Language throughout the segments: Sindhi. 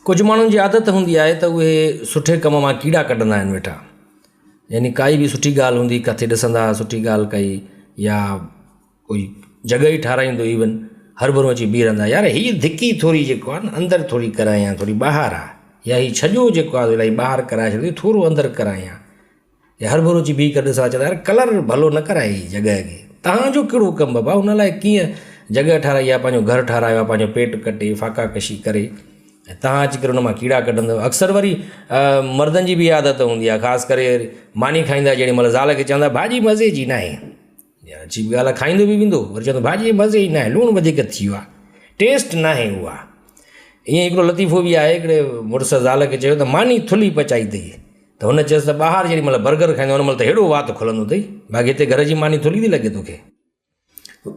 ڪجهه ماڻهن جي عادت هوندي آهي ته اهي سٺي ڪم مان ڪيڙا ڪڍندا آهن ويٺا يعني ڪائي به سٺي ڳالهه هوندي ڪٿي ڏسندا سٺي ڳالهه ڪئي يا ڪوئي جڳهه ئي ٺاراهيندو ايون هرڀرو اچي بيهي رهندا يار هي ڌڪي ٿوري جيڪو آهي نه اندر ٿوري ڪرايان ٿوري ٻاهر آهي يا هي ڇڄو جيڪو آهي الائي ٻاهر ڪرائي ڇڏيو ٿورو اندر ڪرايان يا هرڀرو اچي بيهي ڪري ڏسندا چوندا يار ڪلر ڀلو نه ڪرائي هي جڳهه کي تهان جو ڪهڙو ڪم بابا هن لاء ڪيئن جڳهه ٺاراهي آهي پنهنجو گهر ٺاراهيو آهي پنهنجو پيٽ ڪٽي فاقا ڪشي ڪري ۽ تهان اچي ڪري ان مان ڪيڙا ڪڍندؤ اڪثر وري مردن جي به اها عادت هوندي آهي خاص ڪري ماني کائيندا جيڏي مهل زال کي چوندا ڀاڄي مزي جي ناهي يار عجيب ڳالهه آهي کائيندو به ويندو وري چوندو ڀاڄي مزي جي ناهي لوڻ وڌيڪ ٿي ويو آهي ٽيسٽ ناهي اها ائين هڪڙو لطيفو به آهي هڪڙي مڙس زال کي چيو ته ماني ٿلهي پچائي اٿئي ته هن چيس ته ٻاهر جيڏي مهل برگر کائيندو ان مهل ته هيڏو وات کلندو اٿئي باقي هتي گهر جي ماني ٿلهي ٿي لڳي توکي.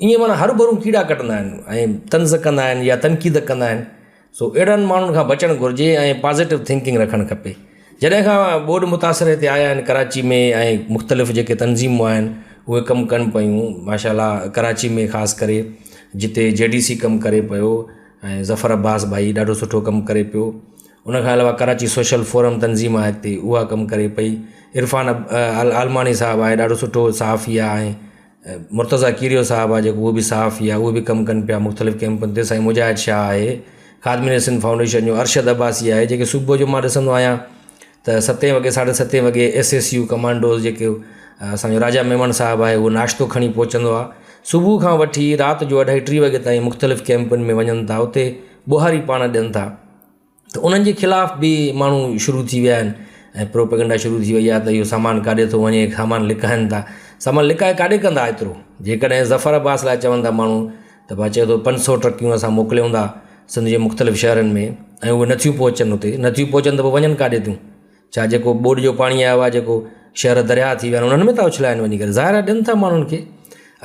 ائين معنيٰ هروڀرو ڪيڙا ڪڍندا آهن ۽ طنز ڪندا آهن يا تنقيد ڪندا آهن سو اهڙن ماڻهن کان بچڻ گهرجي ۽ پازيٽو ٿنڪنگ رکڻ کپي. جڏهن کان ٻوڏ متاثر هتي آيا آهن ڪراچي ۾ ۽ مختلف جيڪي تنظيمون آهن اهي ڪم ڪن پيون ماشاء الله ڪراچي ۾ خاص ڪري جتي جي ڊي سي ڪم ڪري پيو ۽ ظفر عباس ڀائي ڏاڍو سٺو ڪم ڪري پيو ان کان علاوه ڪراچي سوشل فورم تنظيم آهي هتي اها ڪم ڪري پئي عرفان عالماڻي صاحب آهي ڏاڍو سٺو صحافي آهي ۽ مرتضيٰ ڪيريو صاحب آهي جيڪو اهو به صحافي آهي اهو به ڪم ڪن پيا مختلف ڪيمپن تي سائين مجاهد شاهه آهي خادمين سنڌ فائونڊيشن جو ارشد عباسي آهي جيڪي صبح جو مان ڏسندو آهيان ته ستين وڳي ساڍي ستين وڳي ايس ايس يو ڪمانڊوز جيڪي اسانجو راجا ميمڻ صاحب آهي اهو ناشتو کڻي پهچندو آهي صبح کان وٺي رات جو اڍائي ٽي وڳي تائين مختلف ڪيمپن ۾ وڃن ٿا اتي ٻهاري پاڻ ڏين ٿا ته انهن جي خلاف به ماڻهو شروع ٿي ويا آهن ۽ پروپيگنڊا شروع ٿي وئي آهي ته اهو سامان ڪاڏي ٿو وڃي سامان لڪائن ٿا سامان لڪائي ڪاڏي ڪندا ايترو جيڪڏهن ظفر عباس لاء چون ٿا ماڻهو ته ڀا چئي ٿو 500 ٽرڪيون اسان موڪليون ٿا سنڌ جي مختلف شهرن ۾ ۽ اهي نٿيون پهچن اتي نٿيون پهچن ته پوء وڃن ڪاڏي ٿيون ڇا جيڪو ٻوڏ جو پاڻي آيو آهي جيڪو شهر درياهه ٿي ويا آهن انهن ۾ ٿا اڇلائن وڃي ڪري ظاهر آهي ڏين ٿا ماڻهن کي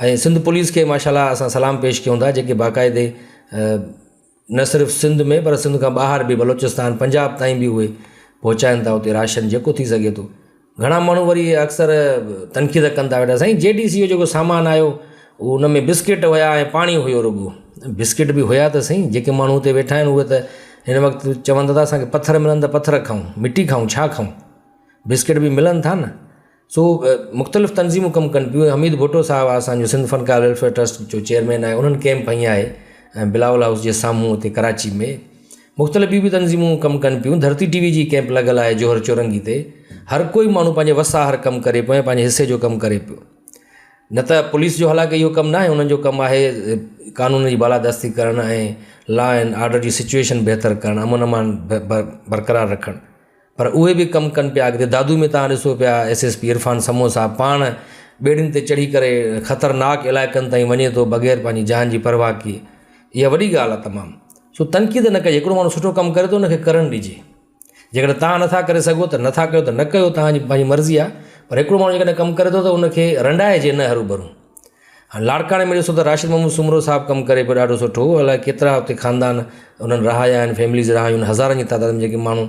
۽ سنڌ پوليس کي ماشاء الله اسان سلام پيش ڪيون ٿا جيڪي باقاعدي نه صرف سنڌ ۾ پر سنڌ کان ٻاهر به بلوچستان پنجاب تائين به اهي پهچائن ٿا اتي راشن جيڪو ٿي سگهي ٿو گهڻا ماڻهو وري اڪثر تنقيد ڪن ٿا ويٺا سائين جي ڊي سي جو جيڪو سامان آيو ان ۾ بسڪيٽ هيا ۽ پاڻي هيو رڳو بسڪيٽ به هيا ته سائين جيڪي ماڻهو اتي ويٺا آهن اهي ته هن وقت چون ٿا ته اسانکي پٿر ملن ته پٿر کائون مٽي کائون ڇا کائون بسڪيٽ به ملن ٿا نه سو مختلف تنظيمون ڪم ڪن پيون حميد ڀٽو صاحب آهي اسانجو سنڌ فنڪار ويلفيئر ٽرسٽ جو چيئرمين آهي انهن ڪيمپ هنئي آهي ۽ بلاول هائوس جي سامهون اتي ڪراچي ۾ مختلف ٻيون به تنظيمون ڪم ڪن پيون ڌرتي ٽي وي جي ڪيمپ لڳل آهي جوهر چورنگي تي هر ڪوئي ماڻهو پنهنجي وس آهر ڪم ڪري پيو ۽ پنهنجي حصي جو ڪم ڪري پيو نه ته پوليس جو حالانڪه اهو ڪم ناهي انهن جو ڪم آهي قانون جي بالادستي ڪرڻ ۽ لا اينڊ آرڊر جي سچويشن بهتر ڪرڻ امن امان برقرار رکڻ پر اهي به ڪم ڪن پيا اڳتي دادو ۾ توهان ڏسو پيا S S P Irfan Samoon صاحب پاڻ ٻيڙين تي چڙهي ڪري خطرناڪ علائقن تائين وڃي ٿو بغير پنهنجي جان جي پرواهه ڪئي اها وڏي ڳالهه آهي تمام سو تنقيد نه ڪجي هڪڙو ماڻهو سٺو ڪم ڪري ٿو ان کي ڪرڻ ڏجي جيڪڏهن توهان نٿا ڪري سگهو ته نٿا ڪيو ته نه ڪيو توهان جي پنهنجي مرضي آهي پر هڪڙو ماڻهو جيڪڏهن ڪم ڪري ٿو ته ان کي رنڊائجي نه هروڀرو هاڻي لاڙڪاڻي ۾ ڏسو ته راشد محمد سومرو صاحب ڪم ڪري پيو ڏاڍو سٺو الائي ڪيترا اتي خاندان انهن رهايا آهن فيمليز رهايون آهن هزارن جي تعداد ۾ جيڪي ماڻهو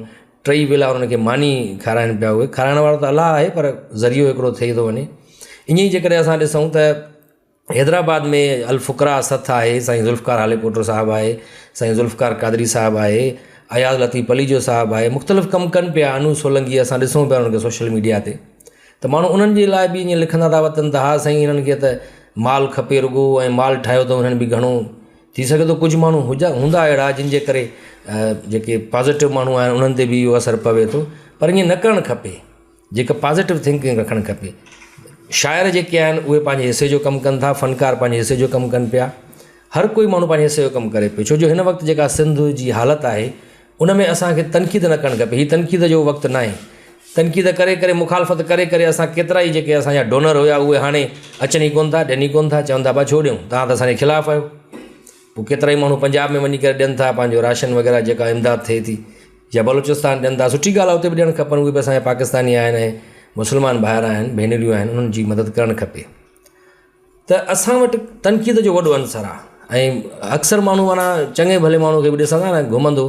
ٽئي ويلا انهن کي ماني کارائن پيا اهي کارائڻ وارو ته الله آهي پر ذريعو هڪڙو ٿئي ٿو وڃي ائين ئي جيڪڏهن اسان ڏسون ته حيدرآباد ۾ الفقراء سٿ آهي سائين ذوالفقار هاليپوٽو صاحب آهي سائين ذوالفقار قادري صاحب آهي اياز لطيف پليجو صاحب آهي مختلف ڪم ڪن پيا انو سولنگي اسان ڏسون پيا انهن کي سوشل ميڊيا تي ته ماڻهو انهن جي لاء به ائين لکندا ٿا وتن ته ها سائين هنن کي ته مال کپي رڳو ۽ مال ٺاهيو اٿئون هنن به گهڻو ٿي سگهي ٿو ڪجهه ماڻهو هجا هوندا اهڙا جن جي ڪري جيڪي پازيٽو ماڻهو آهن انهن تي به اهو اثر پوي ٿو پر ائين نه ڪرڻ کپي جيڪا پازيٽو ٿنڪنگ رکڻ کپي شاعر جيڪي آهن اهي پنهنجي حصي جو ڪم ڪن ٿا فنڪار پنهنجي حصي جو ڪم ڪن پيا هر ڪوئي ماڻهو پنهنجي حصي جو ڪم ڪري پيو ڇو جو هن وقت جيڪا سنڌ جي حالت آهي ان ۾ اسان کي تنقيد نه ڪرڻ کپي هي تنقيد جو وقت ناهي تنقيد ڪري ڪري مخالفت ڪري ڪري اسان ڪيترا ئي جيڪي اسان جا ڊونر هيا اهي هاڻي اچن ئي ڪونه ٿا ڏين ئي ڪونه ٿا چون ٿا ڀا ڇو ڏيون توهان ته اسان جي خلاف آهيو پوء ڪيترا ئي ماڻهو پنجاب ۾ وڃي ڪري ڏين ٿا پنهنجو راشن وغيره جيڪا امداد ٿئي ٿي يا بلوچستان ڏين ٿا سٺي ڳالهه آهي اتي به ڏيڻ کپن اهي به اسان جا پاڪستاني آهن ۽ مسلمان ڀائر آهن ڀينريون آهن انهن جي مدد ڪرڻ کپي ته اسان وٽ تنقيد جو وڏو عنصر آهي ۽ اڪثر ماڻهو معنيٰ چڱي ڀلي ماڻهو کي به ڏسندا نه گهمندو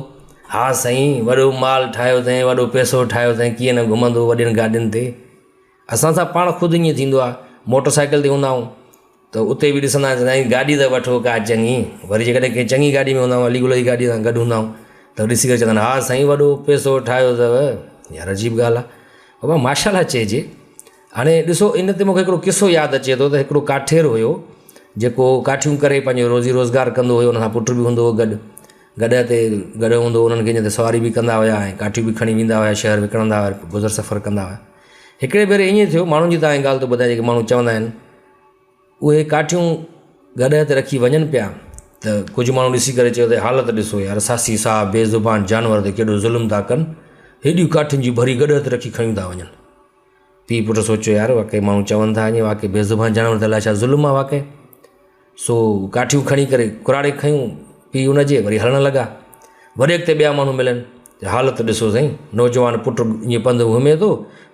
ها سائين وڏو مال ٺاهيو اٿئي وڏو پئسو ٺاهيو اٿئي ڪيئن نه گهمندو وڏين گاڏين تي اسان سان پاڻ خود ائين ٿيندو آهي موٽر سائيڪل تي هوندا آهيون ته اتي به ڏسندا آهيون سائين گاڏي ته وٺو ڪا چڱي وري جيڪڏهن ڪنهن چڱي گاڏي ۾ هوندا آهيون علي گل جي گاڏي سان گڏ هوندا آهيون ته ته ڏسي ڪري چوندا آهن ها سائين وڏو پئسو ٺاهيو اٿو يار عجيب ڳالهه آهي بابا ماشاء الله چئجي هاڻي ڏسو ان تي مونکي هڪڙو قصو ياد اچي ٿو ته هڪڙو ڪاٺير هيو جيڪو ڪاٺيون ڪري پنهنجو روزي روزگار ڪندو هيو ان سان پٽ به هوندو هو گڏ گڏهه تي گڏهه هوندو هو انهن کي جتي سواري به ڪندا هيا ۽ ڪاٺيون به کڻي ويندا هيا شهر وڪڻندا هيا گذر سفر ڪندا هيا هڪڙي ڀيري ائين ٿيو ماڻهن جي تان ڳالهه ٿو ٻڌايان جيڪي ماڻهو چوندا آهن اهي ڪاٺيون گڏهه تي رکي وڃن پيا ته ڪجهه ماڻهو ڏسي ڪري چيو ته حالت ڏسو يار ساسي صاحب بي زبان جانور تي ڪيڏو ظلم ٿا ڪن هيڏيون ڪاٺين جي ڀري گڏهه تي رکي کڻي ٿا وڃن پيء پٽ سوچيو يار واقعي ماڻهو چون ٿا ائين واقعي بي زبان جانور ته الائي ڇا ظلم آهي واقعي سو ڪاٺيون کڻي ڪري ڪراڙي کنيون پيء ان جي وري هلڻ لڳا وري اڳتي ٻيا ماڻهو ملن ته حالت ڏسو سائين نوجوان پٽ ائين پنڌ گهمي ٿو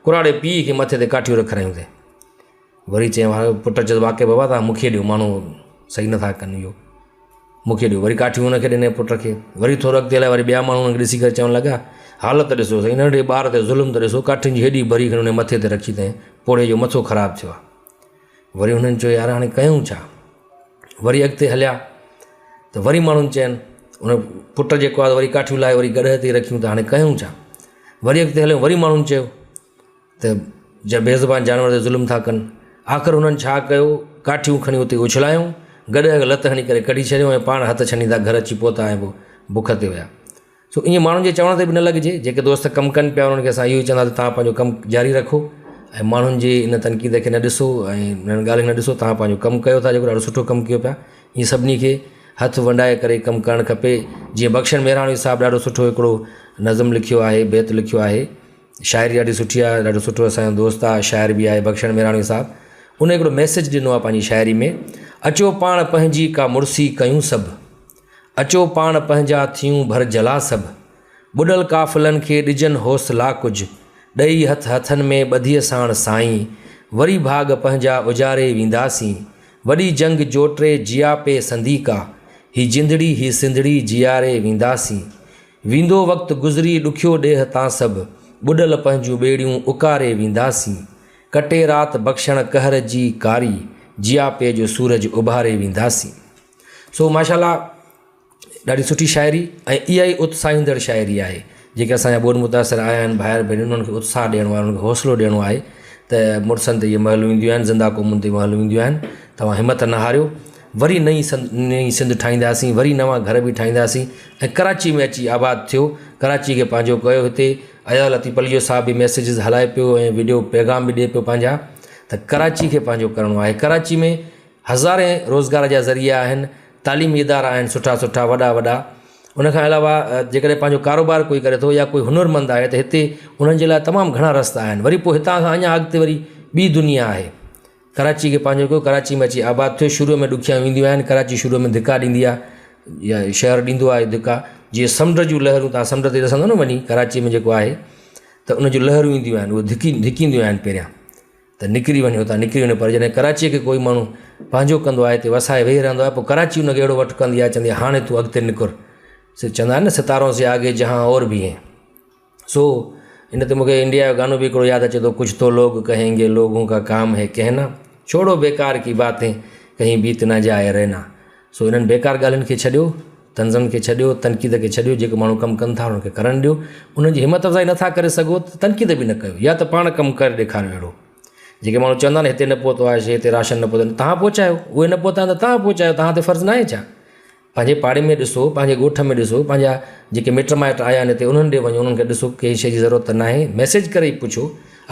ڪراڙي پيء کي مٿي تي ڪاٺيون رکرايون اٿئي وري چيائين وارو پٽ چيس واقعي بابا توهان مون کي ڏيو ماڻهو صحيح نٿا ڪن اهو مون کي ڏيو وري ڪاٺيون هن کي ڏني پٽ کي وري ٿورو اڳتي هليا وري ٻيا ماڻهو هن کي ڏسي ڪري چوڻ لڳا حالت ڏسو سائين ننڍڙي ٻار تي ظلم ته ڏسو ڪاٺين جي هيڏي ڀري کڻي هن مٿي تي رکي اٿئي پوڙهي جو مٿو خراب ٿيو آهي وري هنن چيو يار هاڻي ڪيون ڇا وري اڳتي هليا ته وري ماڻهن چين ان پٽ جيڪو آهي وري ڪاٺيون لاهي وري گڏهه تي رکيون ته هاڻي ڪيون ڇا وري اڳتي هليو وري ماڻهن چيو ته جا بي زبان جانور تي ظلم ٿا ڪن. آخر هنن ڇا ڪيو، ڪاٺيون کڻي اتي اڇلايون، گڏهه کي لت هڻي ڪري ڪڍي ڇڏيو ۽ پاڻ هٿ ڇنڊيندا گهر اچي پهتا ۽ پوء بک تي ويا. سو ائين ماڻهن جي چوڻ تي به نه لڳجي، جيڪي دوست ڪم ڪن پيا انهن کي اسان اهو ئي چونداسين ته توهان پنهنجو ڪم جاري رکو ۽ ماڻهن جي ان تنقيد کي نه ڏسو ۽ انهن ڳالهين کي نه ڏسو، توهان پنهنجو ڪم ڪيو ٿا جيڪو ڏاڍو سٺو ڪم ڪيو پيا، ائين سڀني کي هٿ ونڊائي ڪري ڪم ڪرڻ کپي، جيئن بخشڻ ميراڻوي صاحب ڏاڍو سٺو هڪڙو نظم لکيو آهي، بيت لکيو آهي. شاعري ڏاڍي سٺي آهي ڏاڍو سٺو اسان جو دوست آهي شاعر به آهي بخشڻ ميراڻي صاحب ان هڪڙو ميسيج ڏنو آهي پنهنجي شاعري ۾ اچو پاڻ پنهنجي ڪا مڙسي ڪيون سڀ اچو پاڻ پنهنجا ٿيون ڀر جلا سڀ ٻڏل قافلن کي ڏجن حوصلا ڪجهه ڏئي هٿ هٿن ۾ ٻڌيء ساڻ سائين وري ڀاڳ پنهنجا اجاري وينداسين وڏي جنگ جوٽي جياپي سندي ڪا هي جندڙي هي سنڌڙي جياري وينداسين ويندو وقت گذري ڏکيو ڏيهه تان سڀ، ٻڏل پنهنجون ٻيڙيون اڪاري وينداسين. ڪٽي رات بخشڻ قهر جي ڪاري، جياپي جو سورج اڀاري وينداسين. سو ماشاء الله ڏاڍي سٺي شاعري ۽ اها ئي اتساهيندڙ شاعري آهي جيڪي اسان جا ٻوڏ متاثر آيا آهن ڀائر ڀينرون انهن کي اتساهه ڏيڻو آهي انهن کي حوصلو ڏيڻو آهي ته مڙسن تي اهي مهلون اينديون آهن زنده قومن تي مهلون اينديون آهن توهان همت نه هاريو وري نئين سنڌ نئين سنڌ ٺاهينداسين وري نوان گهر به ٺاهينداسين ۽ ڪراچي ۾ اچي آباد ٿيو ڪراچي کي پنهنجو ڪيو هتي اياز لطيف پليجو صاحب به ميسيجز هلائي پيو ۽ وڊيو پيغام به ڏئي پيو پنهنجا ته ڪراچي کي پنهنجو ڪرڻو آهي ڪراچي ۾ هزارين روزگار جا ذريعا آهن تعليمي ادارا آهن سٺا سٺا وڏا وڏا ان کان علاوه جيڪڏهن پنهنجو ڪاروبار ڪوئي ڪري ٿو يا ڪوئي هنرمند آهي ته هتي انهن جي لاء تمام گهڻا رستا آهن وري پوء هتان کان اڃا اڳتي وري ٻي دنيا آهي ڪراچي کي پنهنجو ڪيو، ڪراچي ۾ اچي آباد ٿيو، شروع ۾ ڏکيائيون اينديون آهن، ڪراچي شروع ۾ ڌڪا ڏيندي آهي يا شهر ڏيندو آهي ڌڪا، جيئن سمنڊ جون لهرون توهان سمنڊ تي ڏسندو نه وڃي ڪراچي ۾ جيڪو آهي ته ان جون لهرون اينديون آهن اهي ڌڪي ڌڪينديون آهن پهريان ته نڪري وڃو هتان نڪري وڃو پر جڏهن ڪراچيء کي ڪوئي ماڻهو پنهنجو ڪندو آهي هتي وسائي ويهي رهندو آهي پوء ڪراچي ان کي اهڙو وٺ ڪندي آهي چوندي آهي هاڻي تون اڳتي نڪر سي چوندا آهن نه ستارون سي آگي جهان اور ڀي هين. سو ان تي مون کي انڊيا جو گانو به هڪڙو ياد اچي ٿو ڪجهه تو لوگ ڪهين گي لوگون ڪا ڪام هي ڪهنا ڇوڙو بيڪار ڪي باتين ڪهين بيت نه جائي رهنا سو انهن بيڪار ڳالهين کي ڇڏيو طنزن کي ڇڏيو تنقيد کي ڇڏيو جيڪي ماڻهو ڪم ڪن ٿا انهن کي ڪرڻ ڏيو انهن جي همت افزائي نٿا ڪري سگهو ته تنقيد به نه ڪيو يا ته پاڻ ڪم ڪري ڏيکاريو اهڙو جيڪي ماڻهو چوندا آهن هتي نه پهتو آهي شي هتي راشن نه پهتو تهان پهچايو اهي نه پهتا آهن ته تهان پهچايو تهان تي فرض نه آهي ڇا پنهنجي پاڙي ۾ ڏسو، پنهنجي ڳوٺ ۾ ڏسو، پنهنجا جيڪي مٽ مائٽ آيا آهن هتي انهن ڏي وڃو، انهن کي ڏسو ڪنهن شيء جي ضرورت ته ناهي، ميسيج ڪري ئي پڇو.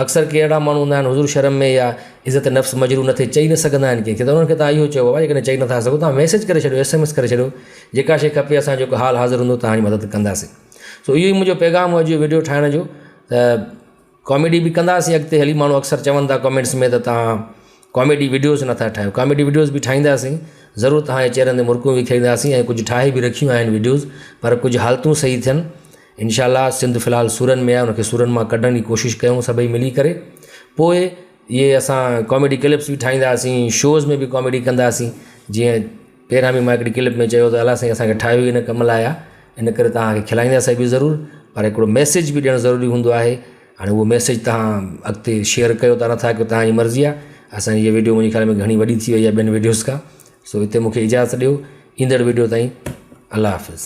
اڪثر ڪي اهڙا ماڻهو هوندا آهن حضور شرم ۾ يا عزت نفس مجروح نه ٿئي چئي نه سگهندا آهن ڪنهن کي ته انهن کي توهان اهو چئو بابا جيڪڏهن چئي نٿا سگهو توهان ميسيج ڪري ڇڏيو ايس ايم ايس ڪري ڇڏيو جيڪا شيء کپي اسان جو حال حاضر هوندو توهان جي مدد ڪنداسين. سو اهو ئي منهنجو پيغام هو اڄ جو وڊيو ٺاهڻ جو ته ڪاميڊي به ڪنداسين اڳتي هلي ماڻهو اڪثر چون ٿا ڪامينٽس ۾ ته توهان ڪاميڊي وڊيوز نٿا ٺاهيو ڪاميڊي وڊيوز به ٺاهينداسين ضرور توهان جي چهرن تي مرڪون وکيرينداسين ۽ ڪجهه ٺاهي به رکيون آهن وڊيوز پر ڪجهه حالتون صحيح ٿين انشاء الله سنڌ في الحال سورن ۾ آهي ان کي سورن مان ڪڍڻ جي ڪوشش ڪيون سڀئي ملي ڪري پوء اهي اسان ڪاميڊي ڪلپس به ٺاهينداسين شوز ۾ به ڪاميڊي ڪنداسين جيئن پهريان به مان هڪڙي ڪلپ ۾ چيو ته الله سائين اسان کي ٺاهيو ئي ان ڪم لاء آهي ان ڪري توهان کي کلائينداسين به ضرور پر هڪڙو ميسيج به ڏيڻ ضروري هوندو آهي هاڻي اهو ميسيج توهان اڳتي شيئر ڪيو ٿا نٿا ڪيو توهان جي مرضي آهي اسان جي هيء وڊيو منهنجي خيال ۾ گهڻي وڏي ٿي وئي آهي ٻين وڊيوز کان سو هتي مون کي اجازت ڏيو ايندڙ وڊيو تائين الله حافظ.